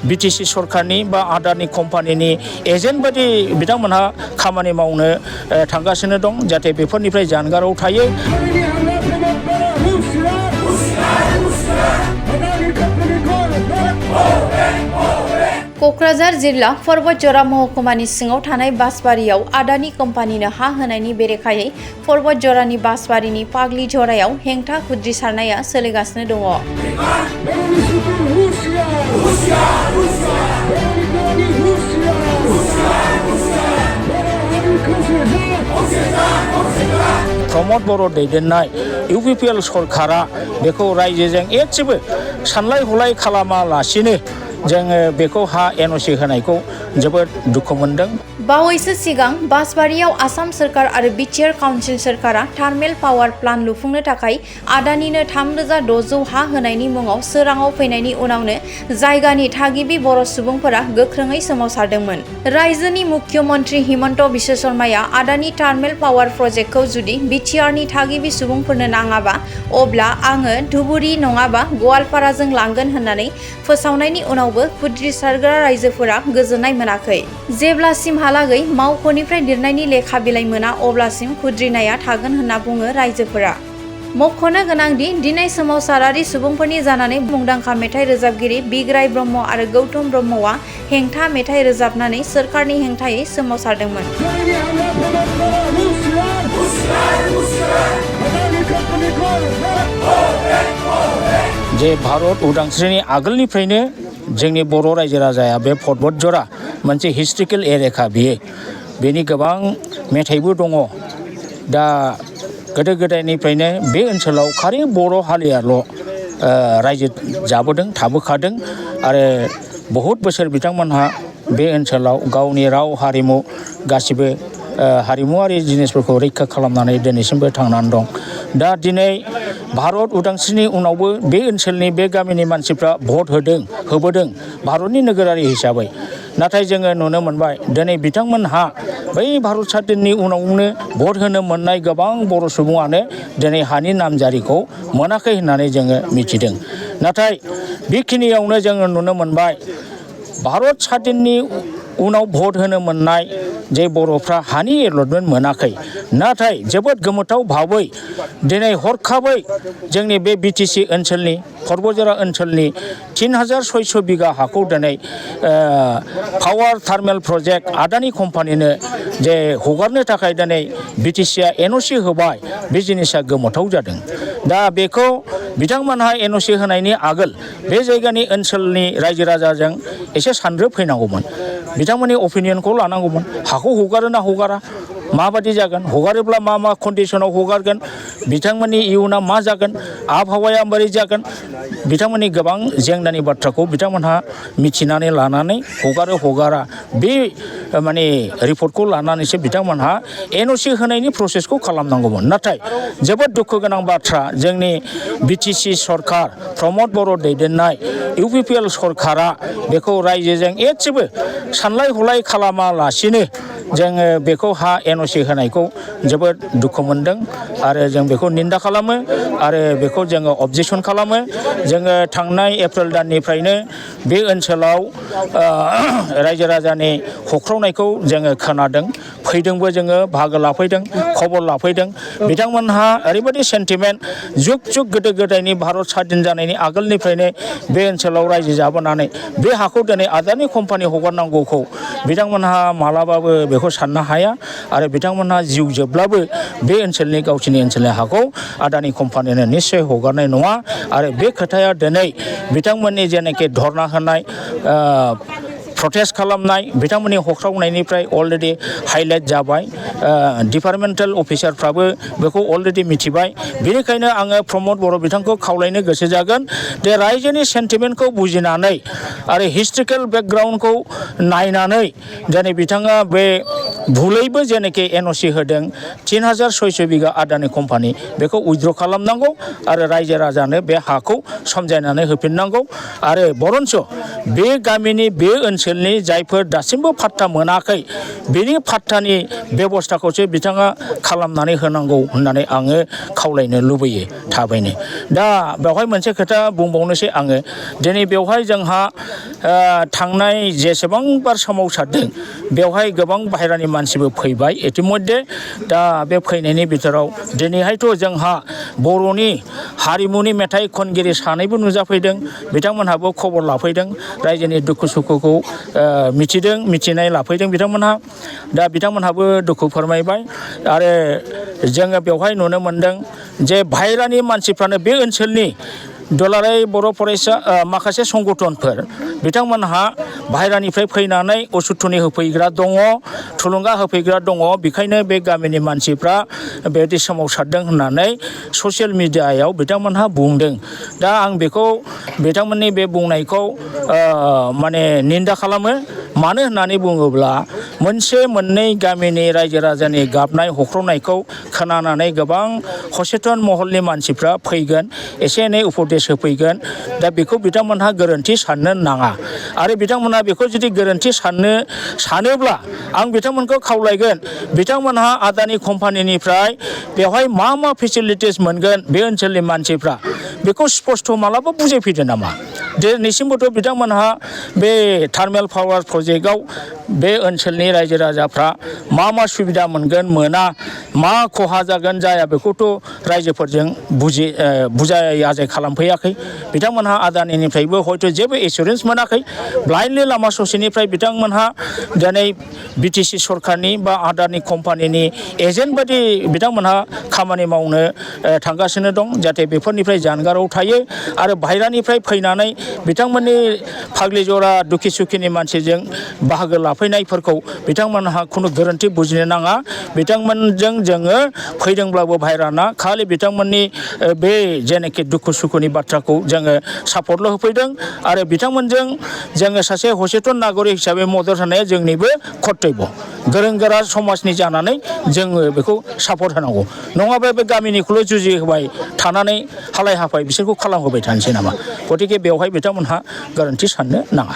BTC सरकारनि बा आदानि कम्पानिनि एजेन्ट बायदि बिथांमोनहा खामानि मावनो थांगासिनो दं जाहाथे बेफोरनिफ्राय जानगाराव थायो। क'क्राझार जिल्ला पर्बतजरा महकुमानि सिङाव थानाय बासबारियाव आदानि कम्पानिनो हा होनायनि बेरेखायै पर्बतजरानि बासबारिनि पाग्लिझरायाव हेंथा खुद्रिसारनाया सोलिगासिनो दङ। प्रमद बर' दैदेननाय UPPL सरकारा बेखौ रायजोजों एसेबो सानलाय हलाय खालामालासिनो जोङो बेखौ हा NOC होनायखौ जोबोद दुखु मोनदों। बावैसो सिगां बासबारियाव आसाम सोरखार आरो बिटिआर काउन्सिल सोरखारा थार्मेल पावार प्लान्ट लुफुंनो थाखाय आदानिनो 3600 हा होनायनि मुङाव सोराङाव फैनायनि उनावनो जायगानि थागिबि बर' सुबुंफोरा गोख्रोङै सोमावसारदोंमोन। रायजोनि मुख्यमन्त्री हिमन्त बिश्व शर्माया आदानि थार्मेल पावार प्रजेक्टखौ जुदि बिटिआरनि थागिबि सुबुंफोरनो नाङाबा अब्ला आङो धुबुरी नङाबा गवालपाराजों लांगोन होननानै फोसावनायनि उनावबो खुद्रिसारग्रा रायजोफोरा गोजोननाय मोनाखै। जेब्लासिमहालागै मावख'निफ्राय लिरनायनि लेखा बिलाइ मोना अब्लासिम खुद्रिनाया थागोन होनना बुङो रायजोफोरा। मख'नो गोनांदि दिनै सोमावसारारि सुबुंफोरनि जानानै मुंदांखा मेथाइ रोजाबगिरि बिग्राय ब्रह्म आरो गौतम ब्रह्मआ हेंथा मेथाइ रोजाबनानै सोरखारनि हेंथायै सोमावसारदोंमोन। जे भारत उदांस्रिनि आगोलनिफ्रायनो जोंनि बर' रायजो राजाया बे पर्बतजरा मोनसे हिस्ट्रिकेल एरेखा बियो बेनि गोबां मेथाइबो दङ। दा गोदो गोदायनिफ्रायनो बे ओनसोलाव खालि बर' हारियाल' रायजो जाबोदों थाबोखादों आरो बहुद बोसोर बिथांमोनहा बे ओनसोलाव गावनि राव हारिमु गासिबो हारिमुवारि जिनिसफोरखौ रैखा खालामनानै दिनैसिमबो थांनानै दं। दा दिनै भारत उदांस्रिनि उनावबो बे ओनसोलनि बे गामिनि मानसिफ्रा भट होबोदों भारतनि नोगोरारि हिसाबै। नाथाय जोङो नुनो मोनबाय दिनै बिथांमोनहा बै भारत स्वाधीननि उनावनो भट होनो मोननाय गोबां बर' सुबुङानो दिनै हानि नामजारिखौ मोनाखै होननानै जोङो मिथिदों। नाथाय बेखिनियावनो जोङो नुनो मोनबाय भारत स्वाधीननि उनाव भट होनो मोननाय जे बर'फ्रा हानि एलटमेन्ट मोनाखै। नाथाय जोबोद गोमोथाव भाबै दिनै हरखाबै जोंनि बे बिटिसि ओनसोलनि पर्बतजरा ओनसोलनि 3600 बिगा हाखौ दिनै पावार थार्मेल प्रजेक्ट आदानि कम्पानिनो जे हगारनो थाखाय दिनै बिटिसिआ NOC होबाय बे जिनिसा गोमोथाव जादों। दा बेखौ बिथांमोनहा NOC होनायनि आगोल बे जायगानि ओनसोलनि रायजो राजाजों एसे सानद्रोब फैनांगौमोन। बिथांमोननि अपिनियनखौ लानांगौमोन। हाखौ हगारो ना हगारा माबादि जागोन हगारोब्ला मा कन्डिसनाव हगारगोन बिथांमोननि इयुना मा जागोन आबहावाया बोरै जागोन बिथांमोननि गोबां जेंनानि बाथ्राखौ बिथांमोनहा मिथिनानै लानानै हगारा बे माने रिपर्टखौ लानानैसो बिथांमोनहा NOC होनायनि प्रसेसखौ खालामनांगौमोन। नाथाय जोबोद दुखु गोनां बाथ्रा जोंनि बिटिसि सरकार प्रमद बर' दैदेननाय UPPL सरकारा बेखौ रायजोजों एसेबो सानलाय हलाय खालामालासिनो जोङो बेखौ हा NOC होनायखौ जोबोद दुखु मोनदों आरो जों बेखौ निन्दा खालामो आरो बेखौ जोङो अबजेक्सन खालामो। जोङो थांनाय एप्रिल दाननिफ्रायनो बे ओनसोलाव रायजो राजानि होख्रावनायखौ जोङो खोनादों फैदोंबो जोङो बाहागो लाफैदों खबर लाफैदों। बिथांमोनहा ओरैबायदि सेन्टिमेन्ट जुग गोदो गोदायनि भारत स्वाधीन जानायनि आगोलनिफ्रायनो बे ओनसोलाव रायजो जाबोनानै बे हाखौ दिनै आदानि कम्पानि हगारनांगौखौ बिथांमोनहा मालाबाबो बेखौ साननो हाया आरो बिथांमोनहा जिउ जोबब्लाबो बे ओनसोलनि गावसिनि ओनसोलनि हाखौ आदानि कम्पानिनो निस्सय हगारनाय नङा। आरो बे खोथाया दिनै बिथांमोननि जेनाखि धरना होनाय प्रटेस्ट खालामनाय बिथांमोननि होख्रावनायनिफ्राय अलरेडि हाइलाइट जाबाय। डिपार्टमेन्टेल अफिसारफ्राबो बेखौ अलरेडि मिथिबाय। बेनिखायनो आङो प्रमद बर' बिथांखौ खावलायनो गोसो जागोन जे रायजोनि सेन्टिमेन्टखौ बुजिनानै आरो हिस्ट्रिकेल बेकग्राउन्डखौ नायनानै दिनै बिथाङा बे भुलैबो जेनेखि एनअसि होदों 3600 बिगा आदानि कम्पानि बेखौ उइथड्र खालामनांगौ आरो रायजो राजानो बे हाखौ समजायनानै होफिननांगौ आरो बरन्स बे गामिनि बे ओनसोलनि जायफोर दासिमबो फाट्टा मोनाखै बेनि फाट्टानि बेबस्थाखौसो बिथाङा खालामनानै होनांगौ होननानै आङो खावलायनो लुबैयो थाबैनो। दा बेवहाय मोनसे खोथा बुंबावनोसै आङो दिनै बेवहाय जोंहा थांनाय जेसेबांबार सोमावसारदों बेवहाय गोबां बाहेरानि मानसिबो फैबाय इतिमध्ये दा बे फैनायनि बिथोराव दिनैहायथ' जोंहा बर'नि हारिमुनि मेथाइ खनगिरि सानैबो नुजाफैदों बिथांमोनहाबो खबर लाफैदों रायजोनि दुखु सुखुखौ मिथिनाय लाफैदों बिथांमोनहा दा बिथांमोनहाबो दुखु फोरमायबाय आरो जोङो बेवहाय नुनो मोनदों जे बाहेरानि मानसिफ्रानो बे ओनसोलनि दुलाराय बर' फरायसा माखासे संगठनफोर बिथांमोनहा बाहेरानिफ्राय फैनानै असुथनि होफैग्रा दङ थुलुंगा होफैग्रा दङ बेखायनो बे गामिनि मानसिफ्रा बेबायदि सोमावसारदों होननानै ससियेल मिडियायाव बिथांमोनहा बुंदों। दा आं बेखौ बिथांमोननि बे बुंनायखौ माने निन्दा खालामो। मानो होननानै बुङोब्ला मोनसे मोननै गामिनि रायजो राजानि गाबनाय हख्रावनायखौ खोनानानै गोबां सचेतन महलनि मानसिफ्रा फैगोन एसे एनै उपदेश होफैगोन दा बेखौ बिथांमोनहा गोरोन्थि साननो नाङा आरो बिथांमोनहा बेखौ जुदि गोरोन्थि सानोब्ला आं बिथांमोनखौ खावलायगोन बिथांमोनहा आदानि कम्पानिनिफ्राय बेवहाय मा फेसिलिटिस मोनगोन बे ओनसोलनि मानसिफ्रा बेखौ स्पष्ट मालाबा बुजायफैदो नामा। दिनैसिमबोथ' बिथांमोनहा बे थार्मेल पावार प्रजेक्टआव बे ओनसोलनि रायजो राजाफ्रा मा सुबिदा मोनगोन मोना मा खहा जागोन जाया बेखौथ' रायजोफोरजों बुजाय आजाय खालामफैयाखै बिथांमोनहा आदानिनिफ्रायबो हयथ' जेबो एसुरेन्स मोनाखै ब्लाइन्डलि लामा ससेनिफ्राय बिथांमोनहा दिनै बिटिसि सरकारनि बा आदानि कम्पानिनि एजेन्ट बायदि बिथांमोनहा खामानि मावनो थांगासिनो दं जाहाथे बेफोरनिफ्राय जानगाराव थायो आरो बाहेरानिफ्राय फैनानै बिथांमोननि फाग्लि जरा दुखि सुखिनि मानसिजों बाहागो लाफैनायफोरखौ बिथांमोनहा खुनु गोरोन्थि बुजिनो नाङा। बिथांमोनजों जोङो फैदोंब्लाबो बाहेराना खालि बिथांमोननि बे जेनाखि दुखु सुखुनि बाथ्राखौ जोङो सापर्टल' होफैदों आरो बिथांमोनजों जोङो सासे सचेतन नागरिक हिसाबै मदद होनाया जोंनिबो कर्तब्य गोरों गोरा समाजनि जानानै जोङो बेखौ सापर्ट होनांगौ नङाबा बे गामिनिखौल' जुजिहोबाय थानानै हालाय हाफाय बिसोरखौ खालामहोबाय थानोसै नामा। गतिके बेवहाय बिथांमोनहा गोरोन्थि साननो नाङा।